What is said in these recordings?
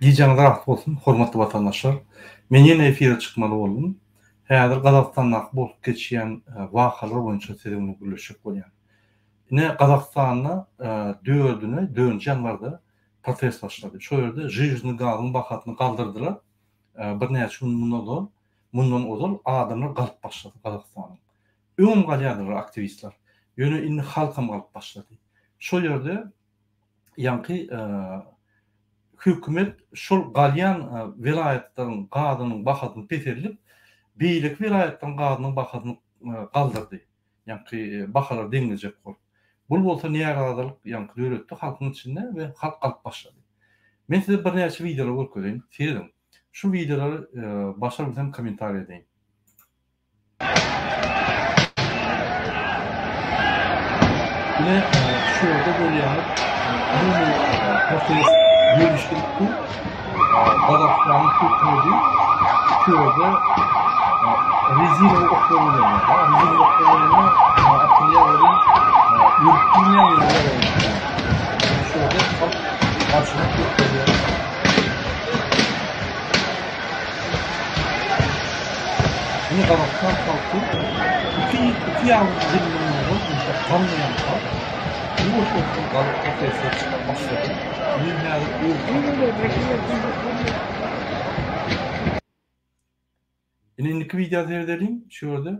Gijäňiz rahat bolsun, hormatly watandaşlar. Men ýene efire çykmaly boldum. Häzir Gazagystandaky bolup geçýän wakalar boýunça siziň bilen gürleşjek bolýan. Ine, Gazagystanda dördüne, dördünji ýanwarda protest başlady. Şo ýerde žижny gazyň bahasyny galdyrdylar. Birnäçe gün mundan ozal, mundan ozal adamlar galyp başlady Gazagystanyň. Öňem galýardylar aktiwistler. Ýöne indi halkam galyp başlady. Şo ýerde ýaňky hökümet şol galýan welaýatlaryň gazynyň bahasyny peseldip, beýleki welaýatlaryň gazynyň bahasyny galdyrdy. Ýaňky bahalary deňlejek bolup. Bul bolsa närazylyk ýaňky döretdi halkyň içinde we halk galyp başlady. Men size birnäçe wideolary görkezeýin. Serediň. Şu wideolary başarbilsem kommentariý edeýin. Ine, şu ýerde görýäňiz, umumy protest ýöriş gidipdi. Gazagystanyň hökümeti şu ýerde rezinowy oklar ulanýar. Rezinowy oklar ulanýar, atylýar welin, ölüp bilmeýär, ýöne ýaralanyp bilmeýär. Şu ýerde halk garşylyk görkezýär. Indi Gazagystan halky iki iki ýarym ýyl mundan ozal entek galmaýan halk ýuwaş-ýuwaşdan galyp protestler çykyp başlady. Indi häzir öz Indi indiki wideo seredeliň şu ýerde.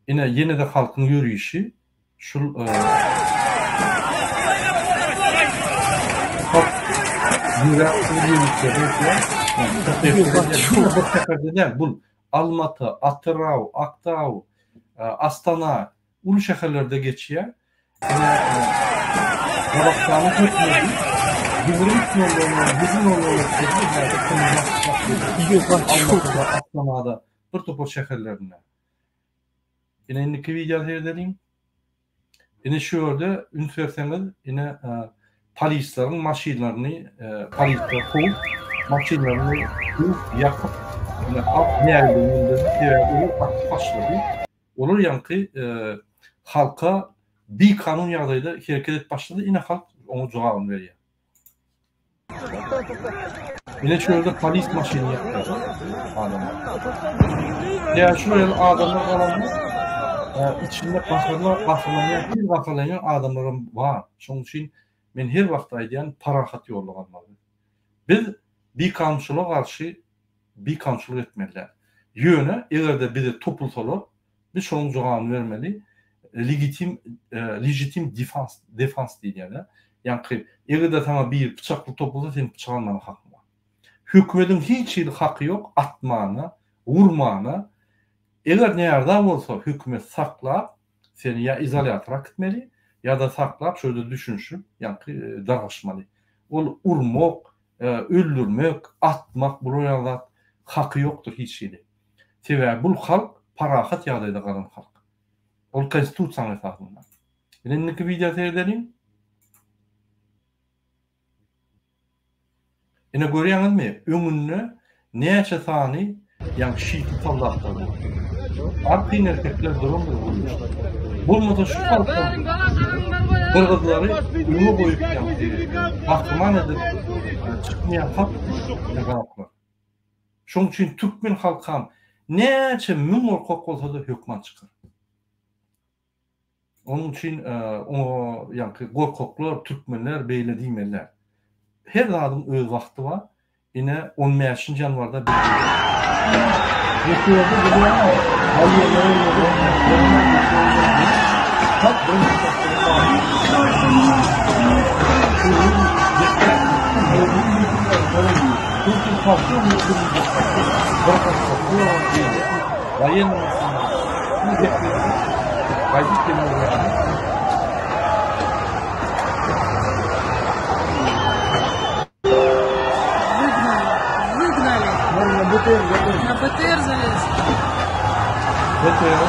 Ine ýene-de halkyň ýörişi şul halk ýöräp ýörişleri edýär. Bir şäherde däl, bul Almaty, Atyrau, Aktau, Astana uly şäherlerde geçýär. Ine, Gazagystanyň hökümeti 23 nol-noldan 7 nol-nola çenli häzir komendant sagat berdi. Almatyda, Astanada, bir topar şäherlerinde. Ine, indiki wideo seredeliň. Ine, şu ýerde üns berseňiz, ine, polisleriň maşynlaryny, polisler kowup, maşynlaryny döwüp, ýakyp, ine, halk nägileligini bildirdi, sebäbi olar atyp başlady. Olar ýaňky halka bikanun ýagdaýda hereket edip başlady, ine halk oňa jogabyny berýär. Ine şu ýerde polis maşyny ýakýar adamlar. Ýa şu ýerde adamlar galanda içinde gaharla gaharlanýan, ir gaharlanýan adamlaram bar. Şonuň üçin men her wagt aýdýan parahat ýolda galmaly. Biz bikanunçylyga garşy bikanunçylyk etmeli däl. Ýöne eger-de bize topulsalar, biz şonuň jogabyny bermeli. Legitim legitim defans defans diýilýär-de. Ýaňky eger-de saňa biri pyçakly topulsa, seniň pyçak almaga hakyň bar. Hökümediň hiç hili haky ýok atmana, urmana. Eger närza bolsa hökümet saklap, seni ýa izolýatora äkitmeli, ýa-da saklap şo ýerde düşünişip, ýaňky dargaşmaly. Ol urmak, Öldürmek, atmak bular ýaly zat haky ýokdur hiç hili. Sebäbi bul halk parahat ýagdaýda galan halk. Ol konstitusiýanyň esasynda. Ine indiki wideo seredeliň. Ine görýäňizmi öňünde näçe sany Ýaňky şiitli soldatlar dur. Arkaýyn erkekler durandyr bu ýerde. Bolmasa şu halkam gyrgyzlary öňe goýup ýaňky gahryman edip çykmaýan halk ine gazaklar. Şoň üçin türkmen halkam näçe müň gorkak bolsada hökman çykar. Onuň üçin oňa ýaňky gorkaklar, türkmenler beýle diýmeli däl. Her zadyň öz wagty bar. Ine, on bäşinji ýanwarda biz Выгнали, выгнали. На БТР залез. БТР.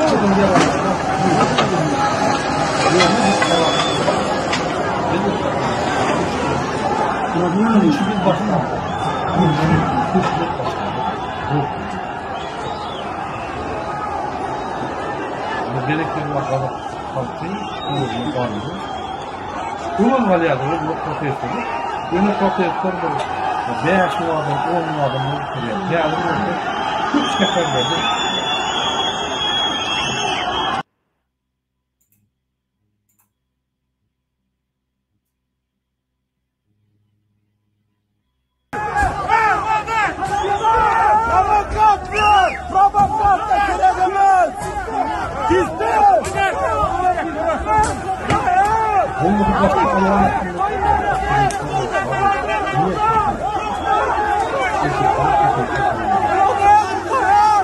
Şolaryň ýaraglaryna Ýöne biz Biz biz başlandyk. Hökümet başlandy. Bu berekella gazak halky özüne galdy. Öňem galýardylar bular protest edip. Ýöne protestler bir 5000 adam, 10000 adam bilen bitirýär. Häzir bolsa köp şäherlerde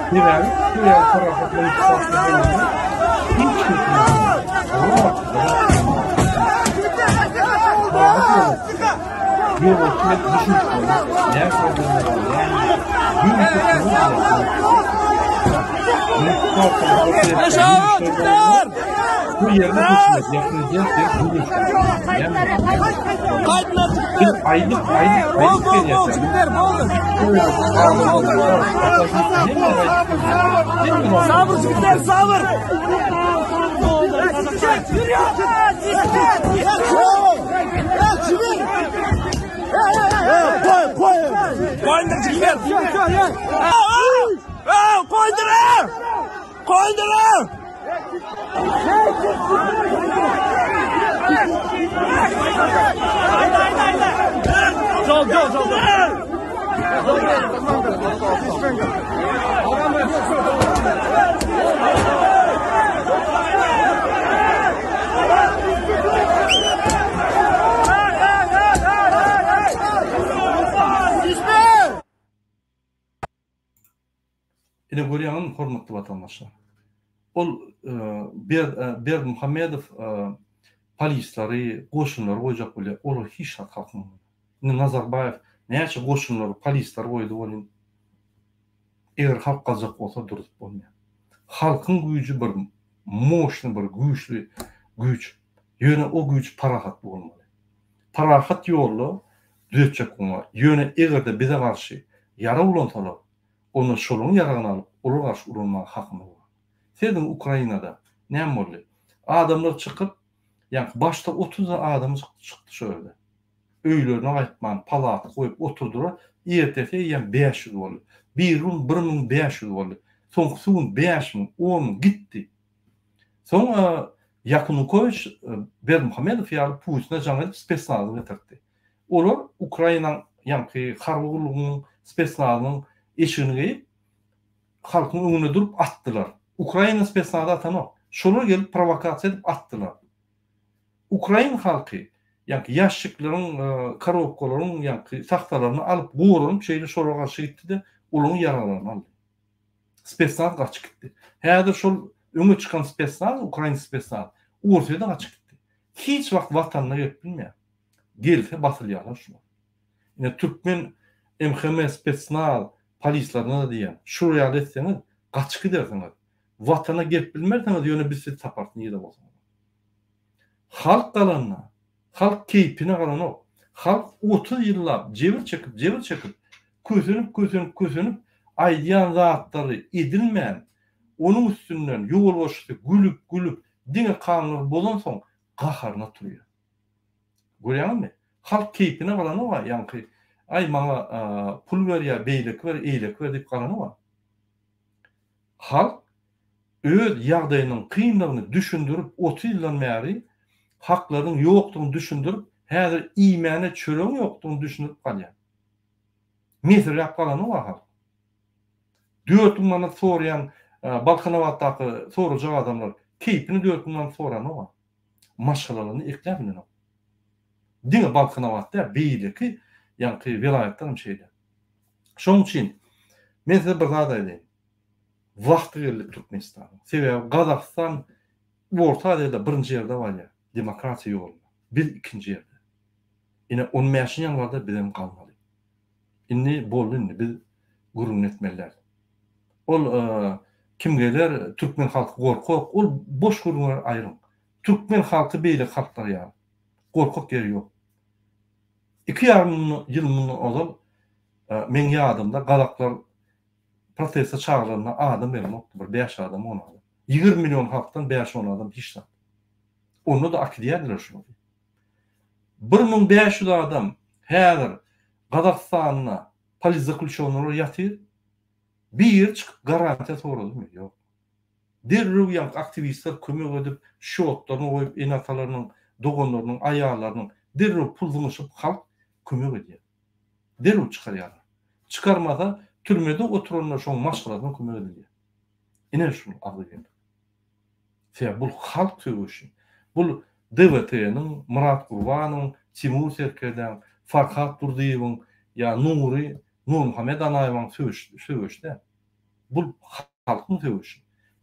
Sebäbi bu ýaly parahat hiç kim Bu ýerde Biz aýdyp aýdyp aýdyp gelýäs. Sabır jigitler, sabır! Qo'yindir jigitler! Qo'yindir! Qo'yindir! Jol, jol, jol. Ine görýäňizmi hormatly watandaşlar. Ol Ber Berdimuhamedow polislary, goşunlary goýjak bolýar. Olar hiç zat halkyň. Indi Nazarbaýew näçe goşunlary, polislary goýdy welin, eger halk galjak bolsa durzup bolmaýar. Halkyň güýji bir moşny bir güýçli güýç. Ýöne o güýç parahatly bolmaly. Parahat ýolda düzetjek bolmaly. Ýöne eger-de bize garşy ýarag ulansalar, onda şolaryň ýaragyny alyp, olara garşy ulanmaga hakymyz bar. Serediň Ukrainada näme boldy? Adamlar çykyp, ýaňky başda 30 adam çykdy şo ýerde. Öýlerine gaýtman, palatka goýup oturdylar. Ertesi eýýäm 500 boldy. Bir gün 1500 boldy. Soňkusy gün 5000, 10000 gitdi. Soň Ýakunukowiç Berdimuhamedow ýaly Putine jaň edip spesnazy getirtdi. Olar Ukrainaň ýaňky harby gullugynyň spesnazynyň eşigini geýip, halkyň öňünde durup atdylar. Ukraina spesnazy atanok. Şolar gelip prowokasiýa edip atdylar. Ukrain halky ýaňky ýaşşikleriň, korobkalaryň ýaňky tagtalaryny alyp goranyp şeýle şolara garşy gitdi-de, olaryň ýaraglaryny aldy. Spesnaz gaçyp gitdi. Häzir şol öňe çykan spesnaz, ukrain spesnaz Orsýete gaçyp gitdi. Hiç wagt watanyna gelip bilmeýär. Gelse basylýarlar şular. Ine türkmen MHM spesnaz polislerine-de diýýän, şular ýaly etseňiz gaçyp gidersiňiz. Watana gelip bilmersiňiz, ýöne biz sizi taparys nirede bolsaňyzam. Halk galanda, halk keýpine galanok. Halk 30 ýyllap jebir çekip, jebir çekip, kösenip, kösenip, kösenip, aýdýan zatlary edilmän, onuň üstünden ýolbaşçysy gülüp, gülüp, diňe kanunlary bozansoň gaharyna turýar. Görýäňizmi? Halk keýpine galanok-a, ýaňky, aý maňa pul berýär, beýleki ber, eýleki ber diýip galanok-a. Halk öz ýagdaýynyň kyndygyny düşündirip 30 ýyldan bäri haklarynyň ýokdugyny düşündirip häzir iýmäne çöregiň ýokdugyny düşündirip galýar. Mesirgäp galanok-a halk. 4000 manat soraýan Balkanabatdaky sorajak adamlar keýpine 4000 manat soranok-a. Maşgalalaryny ekläp bilenok. Diňe Balkanabat däl beýleki ýaňky welaýatlar hem şeýle. Şonuň üçin men size bir zat aýdaýyn. Wagty geldi Türkmenistanyň. Sebäbi Gazagystan Orta Aziýada birinji ýerde barýar demokratiýa ýolunda. Biz ikinji ýerde. Ine on bäşinji ýanwarda bizem galmaly. Indi boldy indi biz gürrüňini etmeli däl. Ol. Kim geler, türkmen halky gorkak, ol boş gürrüňleri aýryň. Türkmen halky beýleki halklar ýaly. Gorkak ýeri ýok. Iki ýarym ýyl mundan ozal meň ýadymda gazaklar proteste çagyrylanda adam gelenokdy, bir bäş adam, on adam. 20 million halkdan bäş-on adam hiç zat. Onda-da akidýärdiler şulary. 1500 adam häzir Gazagystanda politzaklýuçennolar ýatyr. Biri çykyp garantiýa soradymy? Ýok. Derrew ýaňky aktiwistler kömek edip, şýotlaryny goýup, ene-atalarynyň, doganlarynyň, aýallarynyň derrew pul zyňyşyp halk kömek edýär. Derrew çykarýarlar. Çykarmasa türmede oturanda şoň maşgalasyna kömek edilýär. Ine şul agzybirlik. Sebäbi bul halk söweşi. Bul DWT-niň, Myrat Gurbanowyň, Timur Serkerdäň, Farhat Durdyýewiň ýa Nury Nurmuhammet Anaýewiň söweşi däl. Bul halkyň söweşi.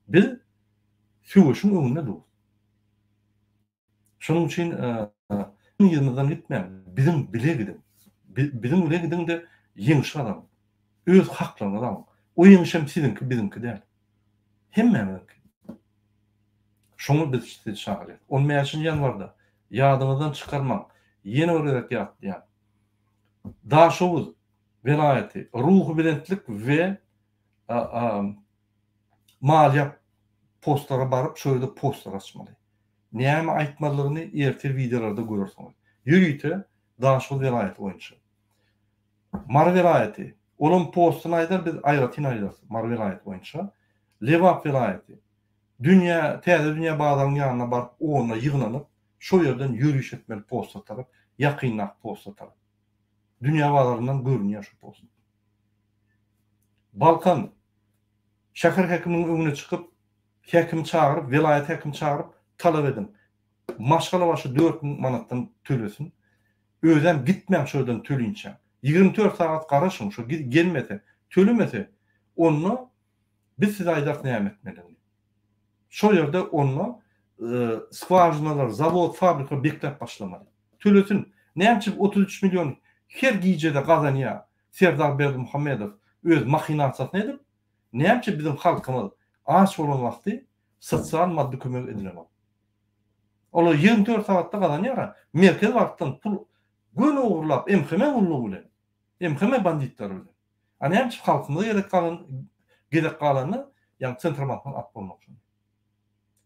Biz söweşiň öňünde durus. Şonuň üçin yzymyzdan gitmäň, biziň bile gidiň. Biziň bile gidiň-de ýeňiş gazanyň. Öz haklaryňyzy alyň. O ýeňiş hem siziňki, biziňki däl. Hemmämiziňki. Şoňa biz sizi çagyrýas. On bäşinji ýanwarda ýadyňyzdan çykarmaň. Ýene bir gezek ýatlaýan. Daşoguz welaýaty Ruhubelentlik we maliýe postlara baryp şo ýerde postlar açmaly. Näme aýtmalydygyny ertir wideolarda görersiňiz. Ýörite Daşoguz welaýaty boýunça. Mary welaýaty, olam postuny aýdar biz aýratyn aýdarys Mary welaýaty boýunça. Lebap welaýaty, Dünýä, Täze dünýä bazaryň ýanyna baryp onda ýygnanyp şo ýerden ýöriş etmeli posta tarap, ýakyndaky posta tarap. Dünýä bazaryndan görünýär şo post. Balkan şäher häkiminiň öňüne çykyp, häkimi çagyryp, welaýat häkimi çagyryp, talap ediň. Maşgala başy 4000 manatdan tölesin. Özem gitmäň şo ýerden tölinçä. 24 sagat garaşyň, şo gelmese, tölemese, onda biz size aýdarys näme etmelidigini. Şo ýerde onda skwažinalar, zawod, fabrika bekläp başlamaly. Tölesin. Näme üçin 33 million her gijede gazanýar Serdar Berdimuhamedow öz mahinasiýasyny edip, näme üçin biziň halkymyz aç bolan wagty sosial maddy kömek edilenok? Olar 24 sagatda gazanýar-a. Merkezi bankdan pul göni ogurlap MHM gullugy bilen, MHM banditleri bilen. A näme üçin halkymyza gezek galan gezek galanda, ýagny Sentrobankdan alyp bolmak şony.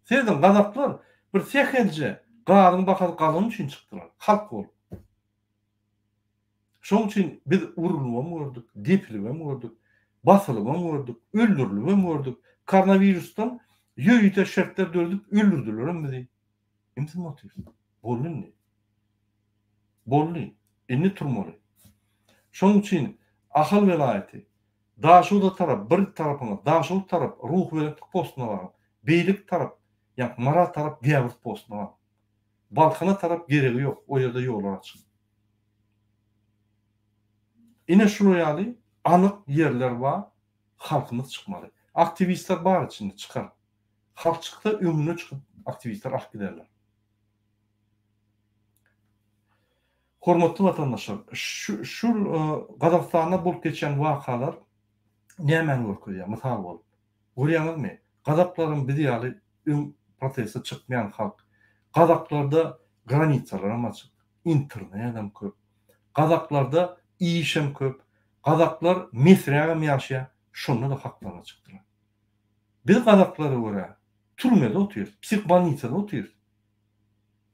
Serediň, gazaklar bir sähelje gazyň bahasy galany üçin çykdylar, halk bolup. Şonuň üçin biz urlubam gördük, depilibem gördük, basylybam gördük, öldürilibem gördük. Koronawirusdan ýörite şertler döredip öldürdilerem bizi. Indi otyrys. Boldy indi. Boldy. Indi turmaly. Şonuň üçin Ahal welaýaty, Daşogza tarap bir tarapyňyz, Daşoguz tarap Ruhubelentlik postuna baryň. Beýleki tarap, ýagny Maral tarap Gäwürz postuna baryň. Balkana tarap geregi ýok, o ýerde ýollar açyk. Ine şular ýaly anyk ýerler bar, halkymyz çykmaly. Aktiwistler bar içinde, çykar. Halk çyksa öňüne çykyp aktiwistler alyp giderler. Hormatly watandaşlar, şu şu Gazagystanda bolup geçýän wakalar nämäni görkezýär, mysal bolup? Görýäňizmi, gazaklaram biz ýaly öň proteste çykmaýan halk. Gazaklarda granitsalaram açyk, internetem köp. Gazaklarda işem köp. Gazaklar mesrägem ýaşaýar, şonda-da haklaryna çykdylar. Biz gazaklara görä türmede otyrys, psihbolnisada otyrys.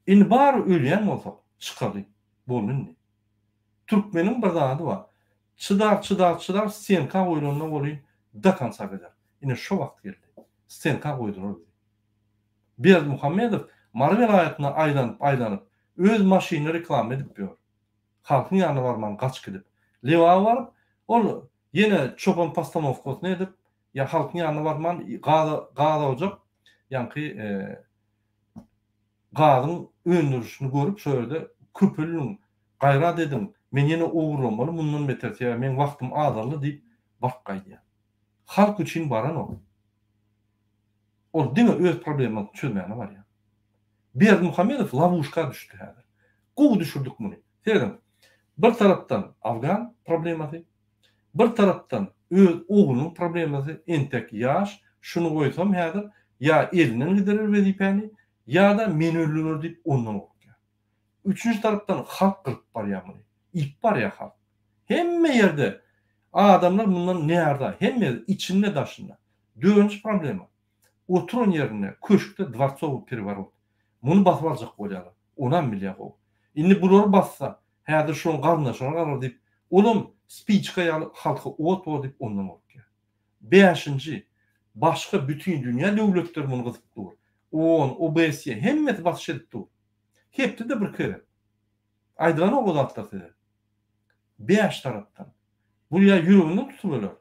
Indi bary ölýän bolsak, çykaly. Boldy indi. Türkmeniň bir zady bar. Çydar, çydar, çydar, stenka goýlanda welin do konca gider. Ine şo wagt geldi. Stenka goýdular bizi. Berdimuhamedow Mary welaýatyna aýlanyp, aýlanyp, öz maşynyny reklama edip ýör. Halkyň ýanyna barman gaçyp gidip. Lebaba baryp, ol ýene çopan postanowkasyny edip, ýa halkyň ýanyna barman gaza, gaz ojak, ýaňky gazyň öndürilişini görüp şo ýerde köpeldiň, gaýrat ediň, men ýene ogurlamaly mundan beter sebäbi meň wagtym azaldy diýip baryp gaýdýar. Halk üçin baranok. Ol diňe öz problemasyny çözmäne barýar. Berdimuhamedow lowuşka düşdi häzir. Gowy düşürdik muny. Serediň, bir tarapdan afgan problemasy, bir tarapdan öz oglunyň problemasy entek ýaş. Şuny goýsam häzir ýa elinden giderer wezipäni, ýa-da meni öldürer diýip ondan gorkýar. Üçünji tarapdan halk gyryp barýar muny. Iýip barýar halk. Hemme ýerde adamlar mundan närza, hemme ýerde, içinde daşynda. Dördünji problema, oturan ýerinde, köşkde dworcowy pereworot. Muny basyp aljak bolýarlar. Onam bilýär gowy. Indi bulary bassa, häzir şoň garyndaşyna galar diýip, olam spiçka ýaly halka ot bor diýip ondan gorkýar. Bäşinji, başga bütindünýä döwletleri muny gysyp dur. OON, OBSE hemmesi basyş edip dur. Hepdede bir gezek. Aýdylanok o zatlar size. Bäş tarapdan. Bu ýa ýüreginden tutup öler,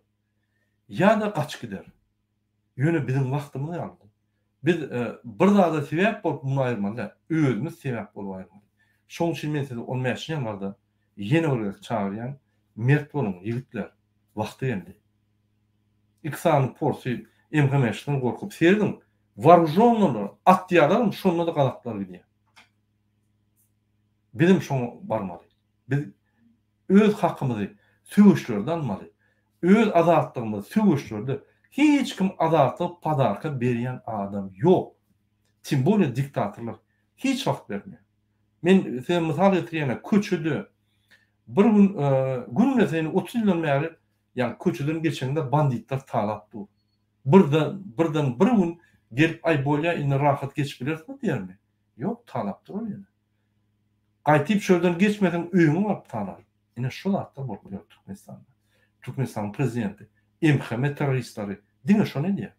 ýa-da gaçyp gider. Ýöne biziň wagtymyz galdy. Biz bir zada sebäp bolup muny aýyrmaly däl. Özümiz sebäp bolup aýyrmaly. Şonuň üçin men sizi on bäşinji ýanwarda ýene bir gezek çagyrýan, mert boluň, ýigitler. Wagty geldi. Iki sany porsy MHM-den gorkup, serediň, waružonnylar, atýarlaram, şonda-da gazaklar gidýär. Bizem şoňa barmaly. Biz öz hakymyzy söweşlerde almaly. Öz azatlygymyzy söweşlerde. Hiç kim azatlygy podarka berýän adam ýok. Tim bolýa diktatorlar hiç wagt bermeýär. Men size mysal getirýän köçede bir gün günde seni 30 ýyldan bäri ýa köçeden geçeňde banditler talap dur. Birden birden bir gün gelip aý bolýa indi rahat geçip bilersiňiz diýermi? Ýok talap durar ýene. Gaýtyp şörden geçmeseň öýüňe baryp talar. Ine şu zatlar bolup ýör Türkmenistanda. Türkmenistanyň prezidenti, MHM terroristleri diňe şony edýär.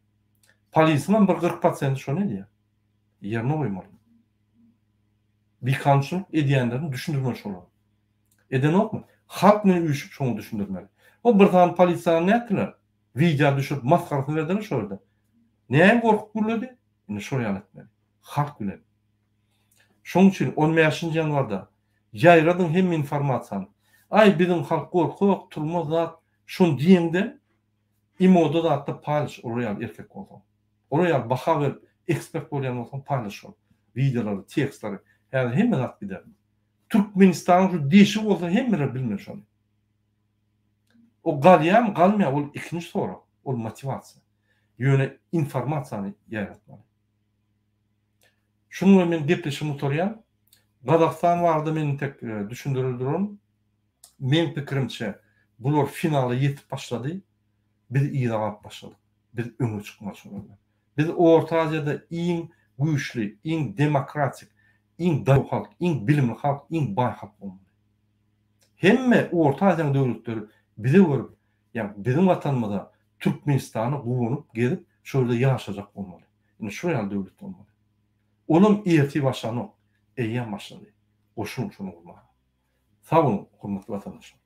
Polisiňem bir 40 prosenti şony edýär. Ýerine goýmaly. Bikanunçylyk edýänlerini düşündirmeli şolara. Edenokmy? Halk bilen üýşüp şoňa düşündirmeli. O bir sany polisiýany nätdiler? Wideo düşürip masgarasyny berdiler şo ýerde. Näme gorkup gürledi? Indi şol ýaly etmeli. Halk bilen. Şoň üçin on bäşinji ýanwarda ýaýradyň hemme informasiýany. Aý biziň halk gorkak, turmaz zat, şony diýeňde imoda zatda paýlaş olar ýaly erkek bolsaň. Olar ýaly baha berip ekspert bolýan bolsaň paýlaş şol wideolary, tekstleri. Häzir hemme zat gider. Türkmenistanyň şu deşigi bolsa hemmeler bilmeli şony. O galýarmy, galmaýarmy ol ikinji sorag, ol motiwasiýa. Ýöne informasiýany ýaýratmaly. Şunuň bilen men gepleşigimi gutarýan. Gazagystan barada men entek düşündireli duraryn. Meň pikirimçe bular finala ýetip başlady. Biz yza galyp başladyk. Biz öňe çykmaly şolar bilen. Biz Orta Aziýada iň güýçli, iň demokratik, iň daýaw halk, iň bilimli halk, iň baý halk bolmaly. Hemme Orta Aziýanyň döwletleri bizi görüp, ýagny biziň watanymyza Türkmenistana guwanyp gezip şo ýerde ýaşajak bolmaly. Ine şo ýaly döwlet bolmaly. Olam ertir başlanok, eýýäm başlady. Goşulyň şony gurmaga. Sag boluň hormatly watandaşlar.